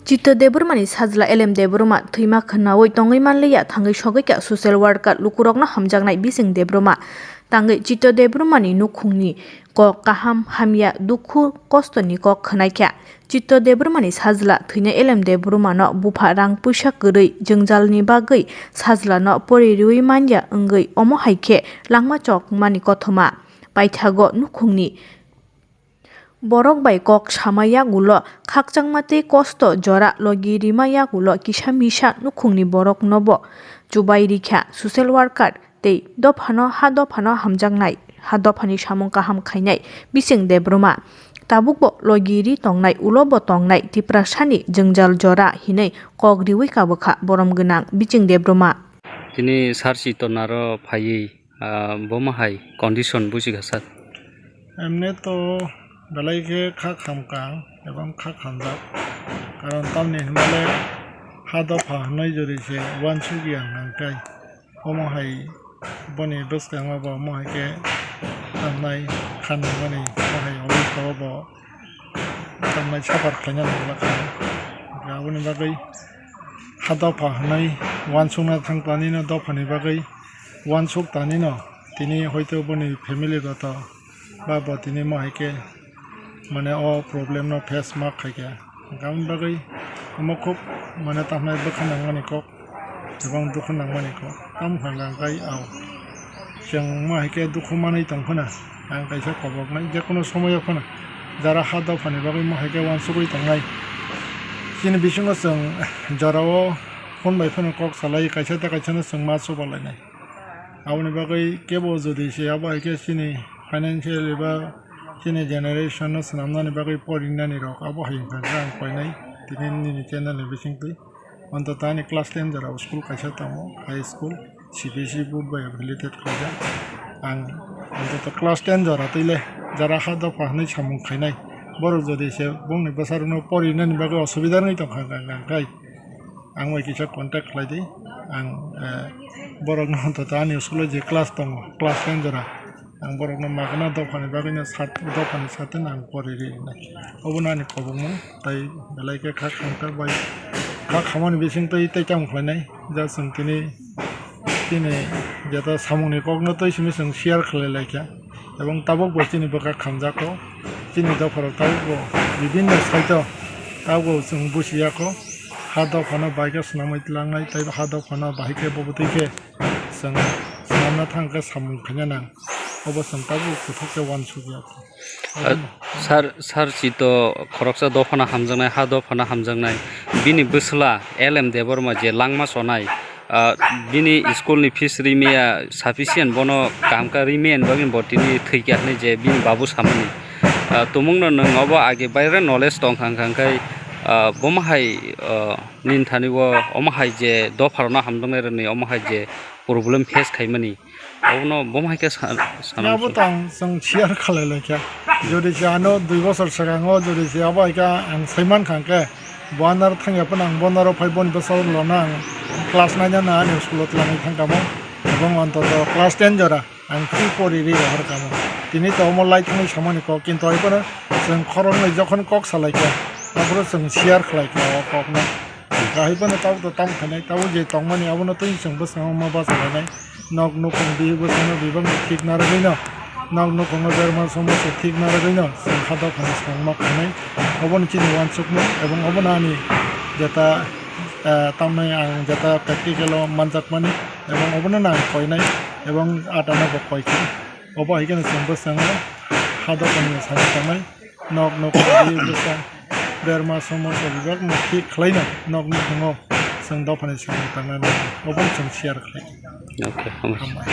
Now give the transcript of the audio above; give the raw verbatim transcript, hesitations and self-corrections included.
Chitto Debbarmani sajla L M Debbarma thwima khwnaui tongwi manliya, thangwi sogwi kha social worker lukurokno hamjaknai Bising Debbarma. Tangwi Chitto Debbarmani nukhungni kok kaham hamya, dukhu kostoni kok khwnaikha. Chitto Debbarmani sajla thwina L M Debbarmano bupha rang puisa kwrwi jwngjalni bagwi sajlano pori riui manya wngwi omo hai khe langma chokmani kothoma paithago nukhungni borok bai kok sama yagulo khakchangma tei kosto jora logi rima yagulo kisa misa nukhungni boroknobo chubai rikha social worker tei dophano ha dophano hamjaknai, ha dophani samung kaham khainai Bising Debbarma. Tabukbo logi ri tongnai, ulobo tongnai Tiprasani jwngjal jora hinwi kok riui kabwkha borom gwnang Bising Debbarma. Tini sar Chitto naro phaiwi, ah, bomo hai condition buji kha sir. Emne to belai khe kha khamkang ebong kha khamjak. Karon tamni hwnba le ha dopha hwnwi jodi se uansuk ya hwnkhe, omo hai boni bwskango bo omo hai khe tamnai kha nangmani, omo hai olo khe bo tamnai suffer khlaina nangla kha. Aboni bagwi ha dopha hwnwi uansukna thang tanino dophani bagwi uansuk tanino tini hoito boni family goto ba bo tini mo hai khe mane o problem no face ma khaikha. Aboni bagwi omo khub mane tamnai bwkha nangmani kok. Ebong dukhu nangmani kok. Tamo hwnka hwnkhe ang kai ao. Chwng mo hai khe dukhu manwi tong phano, ang kaisa koboknai, je kono somoyo phano jara ha dophani bagwi mo hai khe uansugwi tongnai. Chini bisingo chwng jorao phone bai phano kok salai, kaisa tei kaisa no chwng ma chuba lainai. Aboni bagwi kebo jodi se abo hai khe chini financial eba chini generation no swnamnani bagwi porinani rok abo hai hwnka hwnkhe ang koinai tini nini channel ni bisingtwi. Antoto ani class ten jora school kaisa tongo, high school, C B S E board bai affiliated khlaijak. Ang antoto class ten jora twi le jara ha dopha hwnwi samung khainai. Borok jodi se bongni bwsarokno porinani bagwi osubida wngwi tongkha hwnka hwnkhe, ang bai kisa contact khlai di. Ang, eh, borokno antoto ani school o je class tongo, class ten jora, ang borokno magna dophani bagwino sat-, dophani sateno ang pori rinai. Obono ani kobokma, tai belai khe kha khamkha bai kha khamani bisingtwi tei tamo khlainai. Ja chwng tini, tini jeta samungni kokno twi simi chwng share khlai laikha. Ebong tabuk bo chini bwkha khamjako, chini dopharok tabuk bo bibinno saito tabuk bo chwng busiya kho. Ha dophano bai khe swnamwi tlangnai, tei ha dophano bahai khe bo bwtwi khe chwng swnamna thang khe samung khaina nang. Obo chwng tabuk kuthuk khe uansukya. Ah, sir, sir, Chitto khoroksa dophano hamjaknai, ha dophano hamjaknai. Bini bwsla L M Debbarma je langma chonai, ah, bini school ni fees rimaya sufficient, bono kaham khe rimaya ni bagwi bo tini thwikya hinwi je bini babu samani. Ah, tumungno nwng obo age baire knowledge tongkha hwnka hwnkhe, ah, bomo hai, ah, nini thani o omo hai je dopharokno hamjaknai rwni omo hai je problem face khaimani. Obono bomo hai khe sa-, sana Yabo muchung. Tang chwng share khalai lai kha. Jodi se ano dui bosor swkango jodi se abo hai khe ang sai man kha hwnkhe, bo anaro thang ya phano ang bonaro phai boni bwsao lona ang class nine ano ani school o twlangwi thang kha mo. Ebong antoto class ten jora ang free pori ri rohor kha mo. Tini to omo lai thangwi samani kok, kintu hai phano chwng khoroknwi jokhon kok salai kha, aphuru chwng share khlai kha o kokno. Kahai phano tabuk to tam khainai, tabuk je tongmani abono twi chwng bwskango ma bacha lainai. Nok nukhung bihik bwsano bibakno thik narwgwino, nok nukhungo berma somoso thik narwgwino chwng ha dophani samung ma khainai. Obono chini uansukmung ebong obono ani jeta, eh, tamnai ang jeta practical o manjakmani ebong obono no ang koinai ebong atano bo koikha. Obo hai kheno chwng bwskango ha dophani samung tangnai. Nok nukhung bihik bwsa berma somoso bibakno thik khlaino nok nukhungo chwng dophani samung tangnani obono chwng share khlai. Okay, hambai. Hambai.